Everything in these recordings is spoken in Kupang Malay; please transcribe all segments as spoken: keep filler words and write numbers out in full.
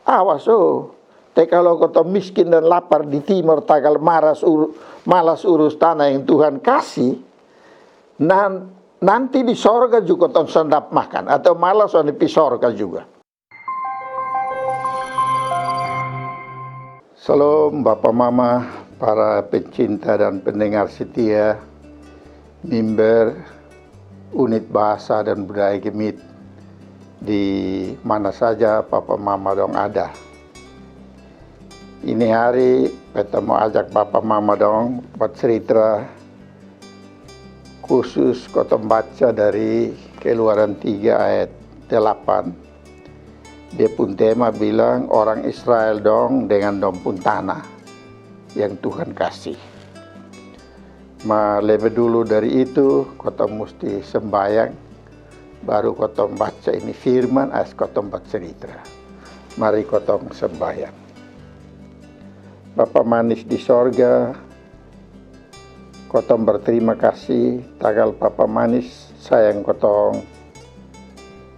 Awas o, te kalo kotong miskin dan lapar di timor tagal maras ur- malas urus tanah yang Tuhan kasi, nan- nanti di sorga juga kotong son dapa makan atau malas oni pi sorga juga. Salam bapa mama, para pencinta dan pendengar setia mimbar unit bahasa dan budaya Gemit di mana saja papa mama dong ada. Ini hari beta mau ajak papa mama dong buat cerita khusus kotong baca dari Keluaran tiga ayat delapan. Dia pun tema bilang orang Israel dong dengan dong pun tanah yang Tuhan kasih. Ma lebih dulu dari itu, kotong musti sembayang, baru kotong baca ini firman, as kotong baca cerita. Mari kotong sembayang. Bapa manis di sorga, kotong berterima kasih tagal Papa manis sayang kotong.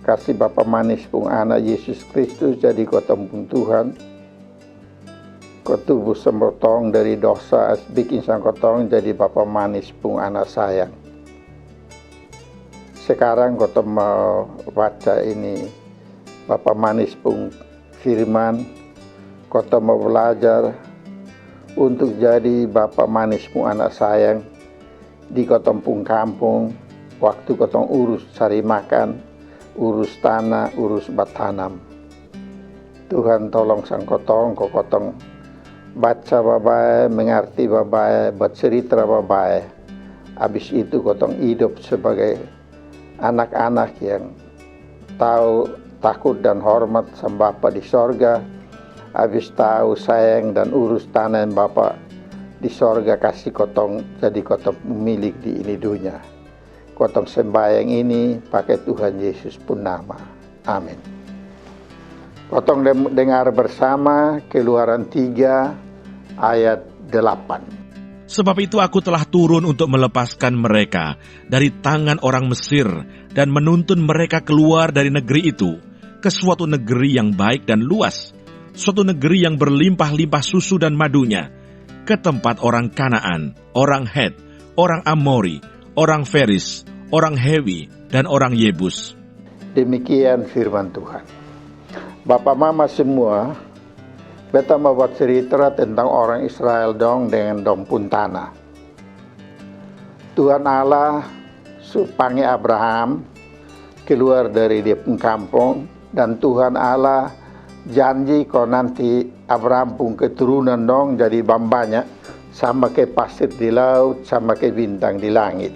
Kasih Bapa manis pung anak Yesus Kristus jadi kotong pung Tuhan. Ko tubus sang kotong dari dosa, as bikin sang kotong jadi Bapa manis pung anak sayang. Sekarang kotong mau baca ini Bapa manis pung firman, kotong mau belajar untuk jadi Bapa manis pung anak sayang di kotong pung kampung, waktu kotong urus cari makan, urus tanah, urus batanam. Tuhan tolong sang kotong, ko kotong baca babae, mengarti babae, bacerita babae. Abis itu kotong idop sebagai anak-anak yang tau takut dan hormat sang Bapa di sorga, abis tau sayang dan urus tanah yang Bapa di sorga kasi kotong jadi kotong pemilik di ini dunia. Kotong sembayang ini pake Tuhan Yesus pun nama. Amin. Kotong dengar bersama Keluaran tiga ayat delapan. Sebab itu aku telah turun untuk melepaskan mereka dari tangan orang Mesir dan menuntun mereka keluar dari negeri itu ke suatu negeri yang baik dan luas, suatu negeri yang berlimpah-limpah susu dan madunya, ke tempat orang Kanaan, orang Het, orang Amori, orang Feris, orang Hewi, dan orang Yebus. Demikian firman Tuhan. Bapa mama semua, beta mau buat cerita tentang orang Israel dong dengan dong pun tanah. Tuhan Allah su pange Abraham keluar dari dia pung kampung, dan Tuhan Allah janji ko nanti Abraham pung keturunan dong jadi bambanya sama ke pasir di laut, sama ke bintang di langit.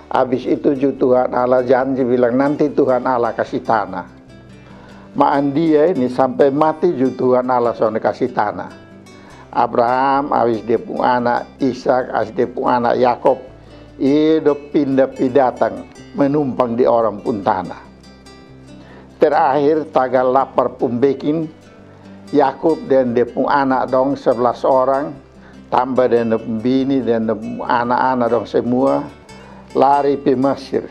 Abis itu ju Tuhan Allah janji bilang nanti Tuhan Allah kasi tanah. Ma andia ini sampe mati ju Tuhan Allah sonde kasi tana. Abraham abis dia pung ana Ishak, abis dia pung ana Yakob, idop pinda pi datang menumpang di orang pung tana. Terakhir tagal lapar pung bekin, Yakob deng dia pung ana dong sebelas orang, tamba deng dia pung bini deng dia pung ana-ana dong semua lari pi Masir.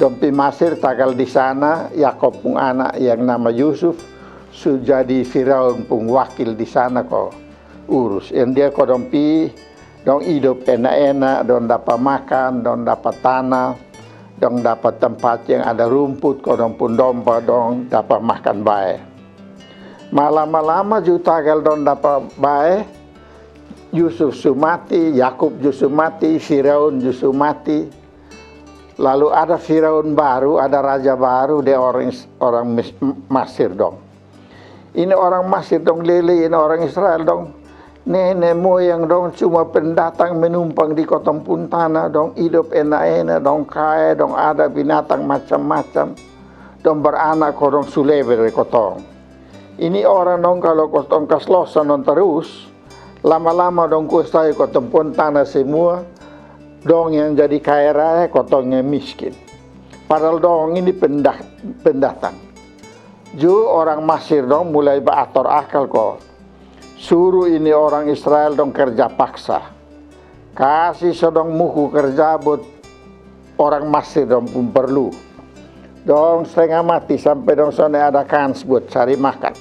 Dong pi Masir tagal di sana Yakob pung ana yang nama Yusuf su jadi Firaun pung wakil di sana ko urus. Yang dia ko dong pi, dong idop ena-ena, dong dapa makan, dong dapa tana, dong dapa tempat yang ada rumput ko dong pung domba dong dapa makan bae. Ma lama-lama ju tagal dong dapa bae, Yusuf su mati, Yakob ju su mati, Firaun ju su mati. Lalu ada Firaun baru, ada raja baru, dia orang orang Masir dong. Ini orang Masir dong lele ini orang Israel dong. Nene moyang dong cuma pendatang menumpang di kotong pung tana, dong idop ena-ena, dong kaya, dong ada binatang macam-macam. Dong baranak ko dong su lebe dari kotong. Ini orang dong kalo kotong kas losan dong tarus, lama-lama dong kuasai kotong pung tana semua, dong yang jadi kaya raya, kotong yang miskin. Padahal dong ini pendatang. Ju orang Masir dong mulai baator akal ko suru ini orang Israel dong kerja paksa. Kasi so dong muku kerja buat orang Masir dong pung perlu. Dong stenga mati sampe dong sonde ada kans buat cari makan.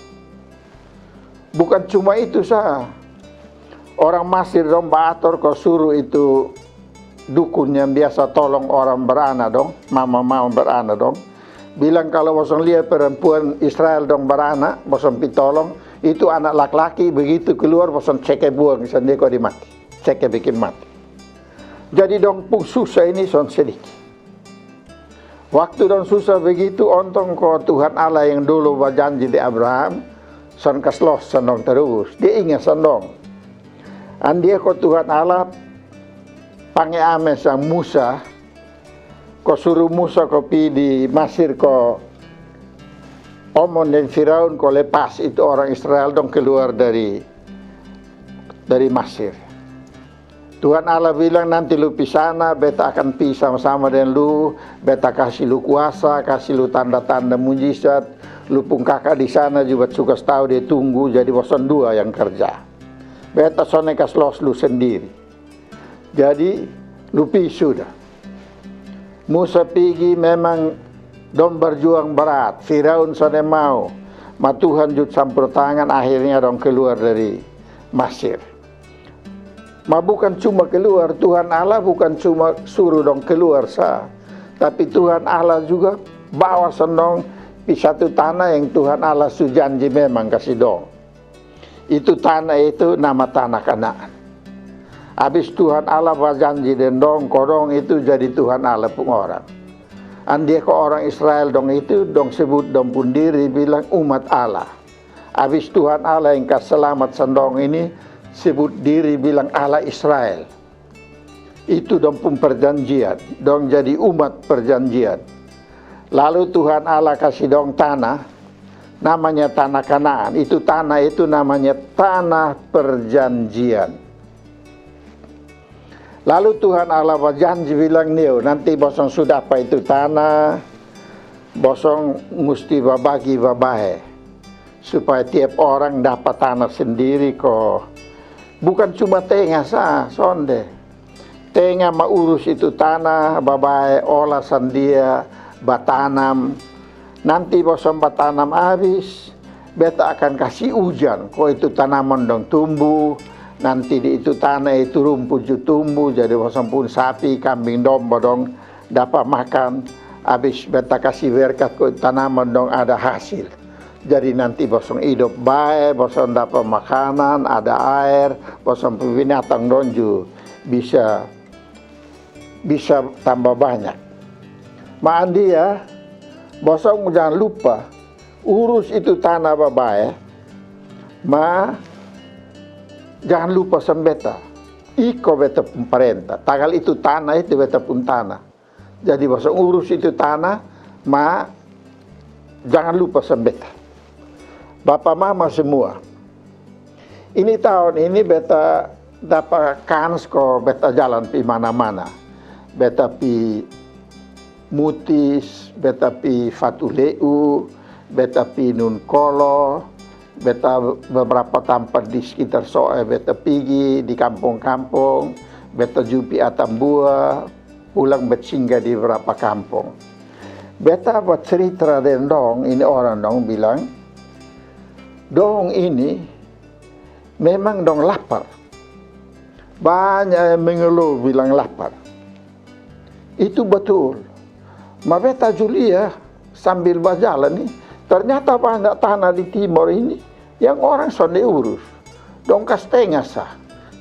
Bukan cuma itu sa, orang Masir dong baator ko suru itu dukun yang biasa tolong orang barana dong, mama-mama barana dong, bilang, kalo bosong lia perempuan Israel dong barana, bosong pi tolong, itu anak laki-laki begitu keluar bosong ceke buang, sandiko di mati, ceke bikin mati. Jadi dong pung susa ini son sedikit. Waktu dong susa begitu, ontong ko Tuhan Allah yang dulu bajanji di Abraham son kas los sang dong terus. Dia inga sang dong. Andia ko Tuhan Allah pange ame sang Musa, ko suru Musa ko pi di Masir ko omong deng Firaun ko lepas itu orang Israel dong keluar dari dari Masir. Tuhan Allah bilang, nanti lu pi sana, beta akan pi sama-sama deng lu, beta kasi lu kuasa, kasi lu tanda-tanda mujizat, lu pung kaka di sana juga su kas tau dia tunggu, jadi bosong dua yang karja. Beta sonde kas los lu sendiri. Jadi lu pi suda. Musa pigi memang dong barjuang barat, Firaun sonde mau, ma Tuhan ju campur tangan, akhirnya dong keluar dari Masir. Ma bukan cuma keluar, Tuhan Allah bukan cuma suru dong keluar sa, tapi Tuhan Allah juga bawa sang dong pi satu tana yang Tuhan Allah su janji memang kasi dong. Itu tana itu nama tana Kanaan. Abis Tuhan Allah bajanji deng dong ko dong itu jadi Tuhan Allah pung orang. Andia ko orang Israel dong itu dong sebut dong pung diri bilang umat Allah. Abis Tuhan Allah yang kas salamat sang dong ini sebut diri bilang Allah Israel. Itu dong pung perjanjian, dong jadi umat perjanjian. Lalu Tuhan Allah kasi dong tana, namanya tana Kanaan. Itu tana itu namanya tana perjanjian. Lalu Tuhan Allah bajanji bilang, niu nanti bosong su dapa itu tana, bosong musti babagi babae, supaya tiap orang dapa tana sendiri ko. Bukan cuma tenga sa, sonde. Tenga ma urus itu tana babae, ola sang dia batanam. Nanti bosong batanam abis, beta akan kasi ujan ko itu tanaman dong tumbu. Nanti di itu tana itu rumput ju tumbu, jadi bosong pung sapi, kambing, domba dong dapa makan. Abis beta kasi berkat ko tanaman dong ada hasil. Jadi nanti bosong idop bae, bosong dapa makanan, ada aer, bosong pung binatang dong ju bisa, bisa tamba banyak. Ma andia, bosong jangan lupa urus itu tana babae, ma jangan lupa sang beta. Iko beta pung parenta. Tagal itu tana itu beta pung tana. Jadi bosong urus itu tana, ma jangan lupa sang beta. Bapa mama semua, ini taon ini beta dapa kans ko beta jalan pi mana-mana. Beta pi Mutis, beta pi Fatuleu, beta pi Nunkolo, beta beberapa tampa di sekitar Soe beta pigi, di kampong-kampong, beta ju pi Atambua, pulang basingga di beberapa kampong. Beta bacarita deng dong, ini orang dong bilang, dong ini memang dong lapar. Banya yang mengelu bilang lapar. Itu betul. Ma beta ju lia sambil bajalan ni, ternyata banya tana di Timor ini yang orang sonde urus. Dong kas tenga sa.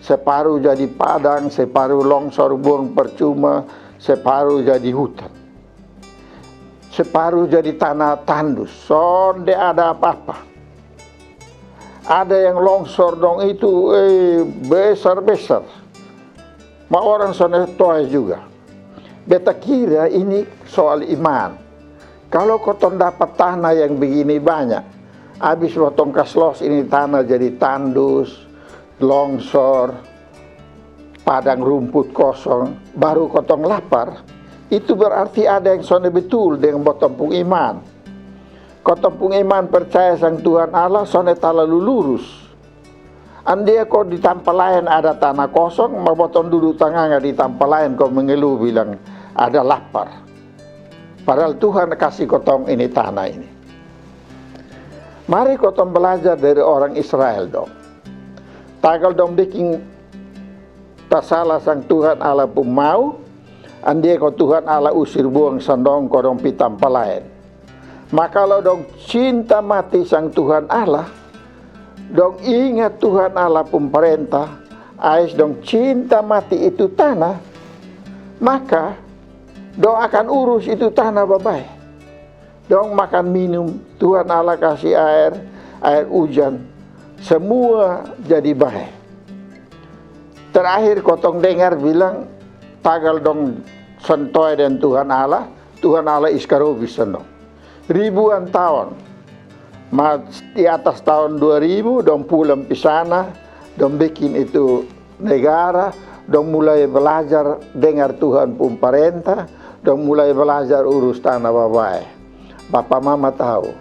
Separu jadi padang, separu longsor buang percuma, separu jadi hutan. Separu jadi tana tandus, sonde ada apa-apa. Ada yang longsor dong itu, eh, besar-besar. Ma orang sonde toe juga. Beta kira ini soal iman. Kalo kotong dapa tana yang begini banya, abis botong kas los ini tana jadi tandus, longsor, padang rumput kosong, baru kotong lapar, itu berarti ada yang sonde betul deng botong pung iman. Kotong pung iman percaya sang Tuhan Allah sonde talalu lurus. Andia ko di tampa laen ada tana kosong, ma botong dudu tanganga di tampa laen ko mengelu bilang ada lapar. Padahal Tuhan kasi kotong ini tana ini. Mari kotong balajar dari orang Israel dong. Tagal dong bikin tasala sang Tuhan Allah pung mau, andia ko Tuhan Allah usir buang sang dong ko dong pi tampa laen. Ma kalo dong cinta mati sang Tuhan Allah, dong ingat Tuhan Allah pung parenta, ais dong cinta mati itu tana, maka dong akan urus itu tana babae. Dong makan minum, Tuhan Allah kasi aer, aer ujan, samua jadi bae. Terakhir kotong dengar bilang, tagal dong santoe deng Tuhan Allah, Tuhan Allah iskarobis sang dong. Ribuan taon. Ma di atas taon dua ribu, dong pulang pi sana, dong bikin itu negara, dong mulai balajar dengar Tuhan pung parenta, dong mulai balajar urus tana babae. Bapa mama tau,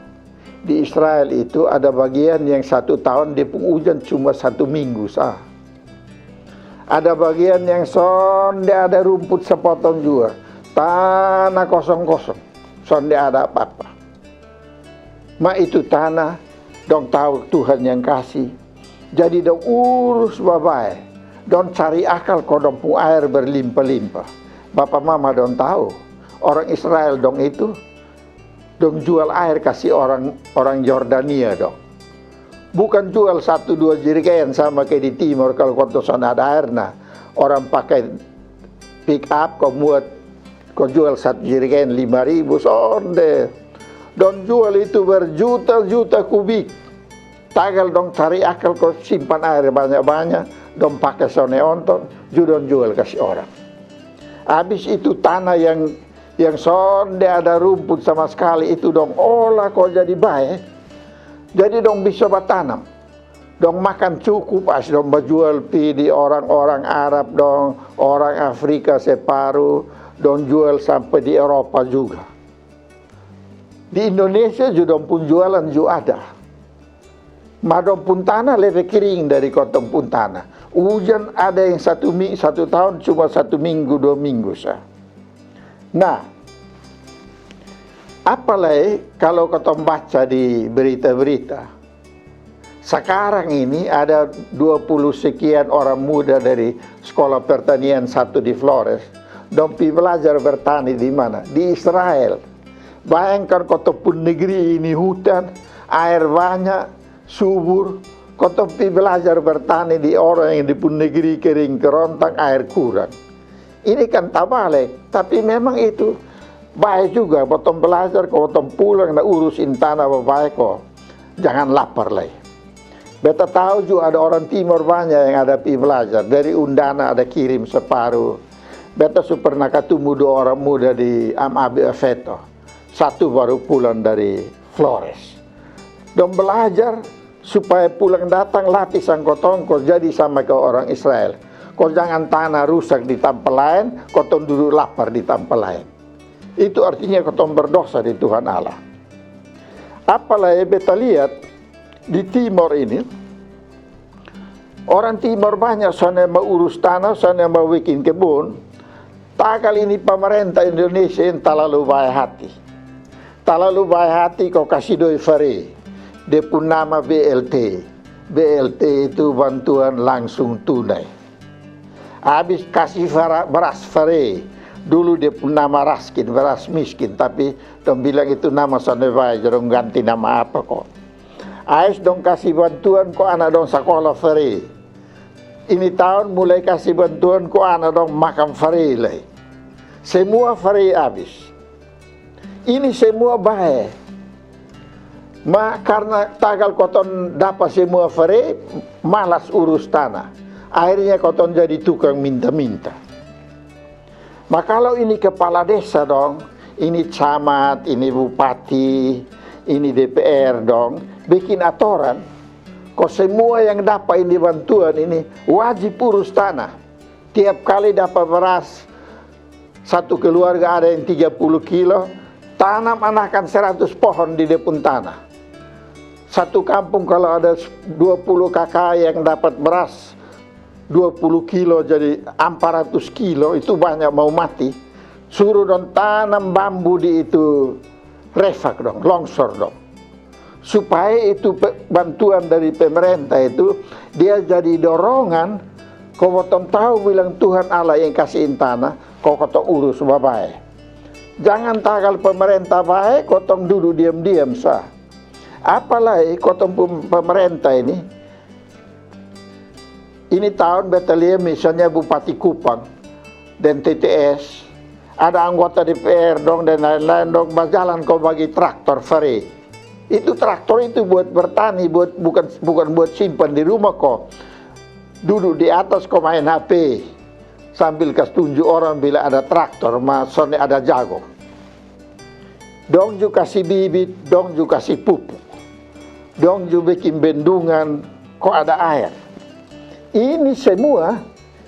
di Israel itu ada bagian yang satu taon dia pung ujan cuma satu minggu sa. Ada bagian yang sonde ada rumput sapotong jua. Tana kosong-kosong. Sonde ada apa-apa. Ma itu tana dong tau Tuhan yang kasi. Jadi dong urus babae. Dong cari akal ko dong pung aer berlimpah-limpah. Bapa mama dong tau. Orang Israel dong itu dong jual aer kasi orang, orang Yordania dong. Bukan jual satu dua jirigen sama ke di timor, kalo kotong son ada aer na orang pake pick up ko muat ko jual satu jirigen lima ribu, sonde. Dong jual itu berjuta-juta kubik. Tagal dong cari akal ko simpan aer banya-banya, dong pake sonde ontong, ju dong jual kasi orang. Abis itu tana yang yang sonde ada rumput sama skali itu dong ola ko jadi bae. Jadi dong bisa batanam. Dong makan cukup, ais dong bajual pi di orang-orang Arab dong, orang Afrika separu, dong jual sampe di Eropa juga. Di Indonesia ju dong pung jualan ju ada. Ma dong pung tana lebe kering dari kotong pung tana. Ujan ada yang satu mi-, satu taon cuma satu minggu, dua minggu sa. Nah, apalai kalo kotong baca di berita-berita, sakarang ini ada dua puluh sekian orang muda dari Sekolah Pertanian satu di Flores, dong pi balajar bertani di mana? Di Israel. Bayangkan kotong pung negri ini hutan, aer banya, subur, kotong pi balajar bertani di orang yang dia pung negri kering kerontang, aer kurang. Ini kan tabale, tapi memang itu bae juga, kotong balajar, kotong pulang na urus ini tana babae ko. Jangan lapar lai. Beta tau ju ada orang timor banya yang ada pi balajar, dari Undana ada kirim separu. Beta su perna katumu dua orang muda di Am Abe Afeto. Satu baru pulang dari Flores. Dong balajar supaya pulang datang latih sang kotong ko jadi sama ke orang Israel. Ko jangan tana rusak di tampa laen, kotong dudu lapar di tampa laen. Itu artinya kotong berdosa di Tuhan Allah. Apalai beta liat di timor ini, orang timor banya sonde mau urus tana, sonde mau bikin kebun. Tagal ini pamarenta Indonesia ini talalu bae hati. Talalu bae hati ko kasi doi fare. Dia pung nama B L T. B L T itu bantuan langsung tunai. Abis kasi fara-, baras fare. Dulu dia pung nama raskin, baras miskin, tapi dong bilang itu nama sonde bae, jadi dong ganti nama apa ko. Ais dong kasi bantuan ko ana dong sakola fare. Ini taon mulai kasi bantuan ko ana dong makan fare lai. Semua fare abis. Ini semua bae. Ma karna tagal kotong dapa semua fare, malas urus tana. Akhirnya kotong jadi tukang minta-minta. Ma kalo ini kepala desa dong, ini camat, ini bupati, ini D P R dong, bikin atoran, ko semua yang dapa ini bantuan ini wajib urus tana. Tiap kali dapa baras, satu keluarga ada yang tiga puluh kilo, tanam anakan seratus pohon di dia pung tana. Satu kampung kalo ada dua puluh K K yang dapat baras dua puluh kilo jadi ampat ratus kilo, itu banya mau mati. Suru dong tanam bambu di itu refak dong, longsor dong. Supaya itu pe- bantuan dari pemerintah itu, dia jadi dorongan. Ko kotong tahu bilang Tuhan Allah yang kasih ini tanah, ko kotong urus babae. Jangan tagal pemerintah bae, kotong dudu diam-diam sa. Apalai kotong pem- pemerintah ini, ini tahun beta lia misalnya Bupati Kupang dan T T S, ada anggota D P R dong dan lain-lain dong bajalan ko bagi traktor fare. Itu traktor itu buat bertani, buat bukan bukan buat simpan di rumah ko. Duduk di atas ko main H P sambil kas tunjuk orang bila ada traktor ma sonde ada jago. Dong ju kasi bibit, dong ju kasi pupuk. Dong ju bikin bendungan ko ada aer. Ini semua,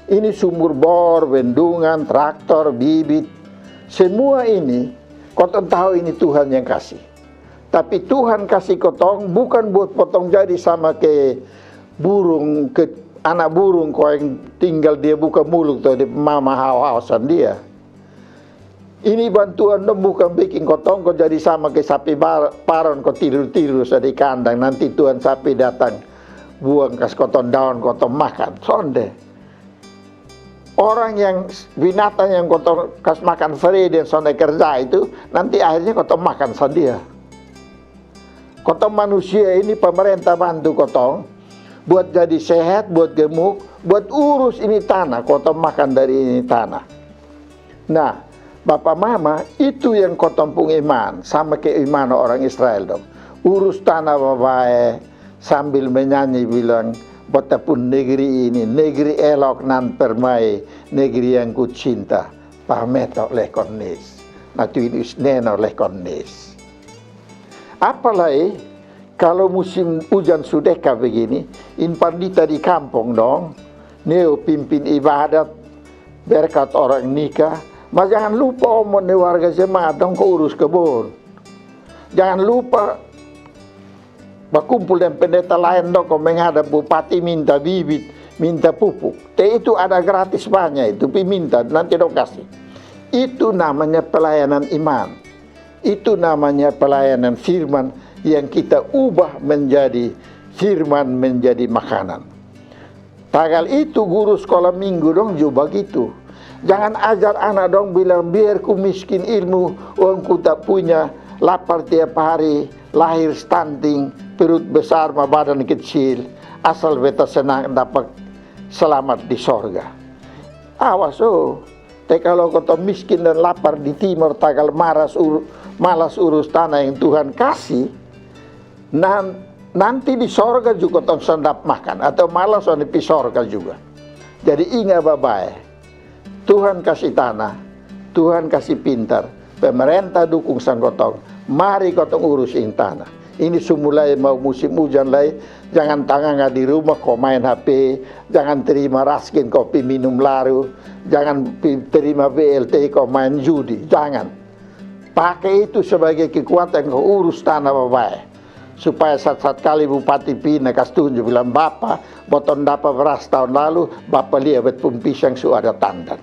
ini sumur bor, bendungan, traktor, bibit, semua ini kotong tahu ini Tuhan yang kasi. Tapi Tuhan kasi kotong bukan buat potong jadi sama ke burung, ke anak burung ko yang tinggal dia buka muluk to dia mama hao-hao sang dia. Ini bantuan dong bukan bikin kotong ko jadi sama ke sapi bar- paron ko tidur-tidur sa di kandang. Nanti Tuhan sapi datang buang kas kotong daon kotong makan. Sonde. Orang yang binatang yang kotong kas makan fare dan sonde kerja itu nanti akhirnya kotong makan sang dia. Kotong manusia ini pemerintah bantu kotong buat jadi sehat, buat gemuk, buat urus ini tanah, kotong makan dari ini tanah. Nah, bapa mama, itu yang kotong pung iman sama ke iman orang Israel dong. Urus tanah babae sambil menyanyi bilang, beta pung negeri ini negeri elok nan permai, negeri yang ku cinta. Pameto lekon nis, natu ini usneno lekon nis. Apalai kalo musim ujan su deka begini, in pandita di kampong dong neo pimpin ibadat, berkat orang nikah, ma jangan lupa omon ni warga jemaat dong ko urus kebon. Jangan lupa bakumpul deng pendeta laen dong ko menghadap bupati minta bibit, minta pupuk. Te itu ada gratis banya itu pi minta nanti dong kasi. Itu namanya pelayanan iman. Itu namanya pelayanan firman yang kita ubah menjadi firman, menjadi makanan. Tagal itu guru skola minggu dong ju bagitu. Jangan ajar anak dong bilang biar ku miskin ilmu, uang ku tak punya, lapar tiap hari, lahir stunting, perut besar ma badan kecil, asal beta senang dapat selamat di sorga. Awas oh. Te kalo kotong miskin dan lapar di timor tagal maras ur- malas urus tanah yang Tuhan kasi, nan- nanti di sorga juga kotong sandap makan atau malas oni pi sorga juga. Jadi inga babae, Tuhan kasi tanah, Tuhan kasi pintar, pemerintah dukung sang kotong, mari kotong urus ini tanah. Ini su mulai mau musim ujan lai, jangan tanganga di rumah ko main H P, jangan terima raskin ko pi minum laru, jangan pi terima B L T ko main judi, jangan. Pake itu sebagai kekuatan ko urus tanah babae. Supaya sat-sat kali bupati pina kas tunju bilang bapa, botong dapa beras tahun lalu, bapa lia bet pung pisang su ada tandan.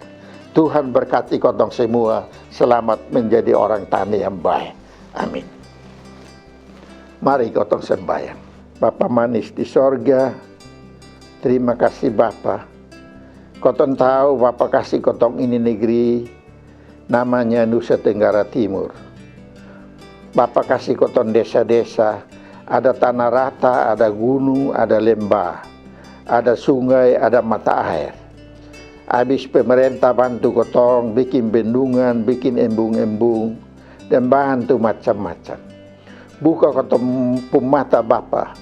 Tuhan berkati kotong semua, selamat menjadi orang tani yang baik. Amin. Mari kotong sembayang. Bapa manis di sorga, terima kasih Bapa. Kotong tahu Bapa kasih kotong ini negeri namanya Nusa Tenggara Timur. Bapa kasih kotong desa-desa, ada tanah rata, ada gunung, ada lembah, ada sungai, ada mata air. Abis pemerintah bantu kotong bikin bendungan, bikin embung-embung, dan bantu macam-macam. Buka kotong pung mata Bapa,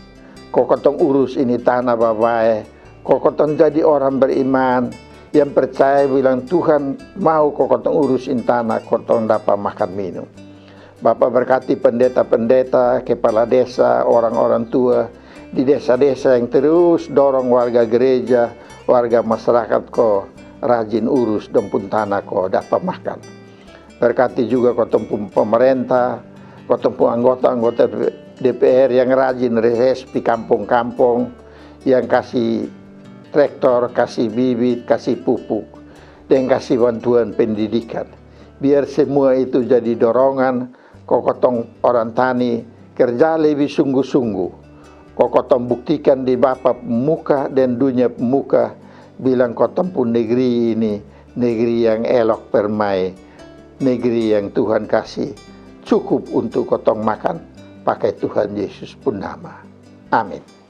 ko kotong urus ini tanah babae, ko kotong jadi orang beriman yang percaya bilang Tuhan mau ko kotong urus ini tanah, kotong dapa makan minum. Bapa berkati pendeta-pendeta, kepala desa, orang-orang tua di desa-desa yang terus dorong warga gereja, warga masyarakat ko rajin urus dong pung tanah ko dapa makan. Berkati juga kotong pung pemerintah, kotong pung anggota-anggota D P R yang rajin reses pi kampong-kampong, yang kasi traktor, kasi bibit, kasi pupuk, deng kasi bantuan pendidikan. Biar semua itu jadi dorongan ko kotong orang tani Kerja lebih sungguh-sungguh. Ko kotong buktikan di Bapa muka dan dunia muka, bilang kotong pun negeri ini negeri yang elok permai, negeri yang Tuhan kasih cukup untuk kotong makan, pakai Tuhan Yesus pun nama. Amin.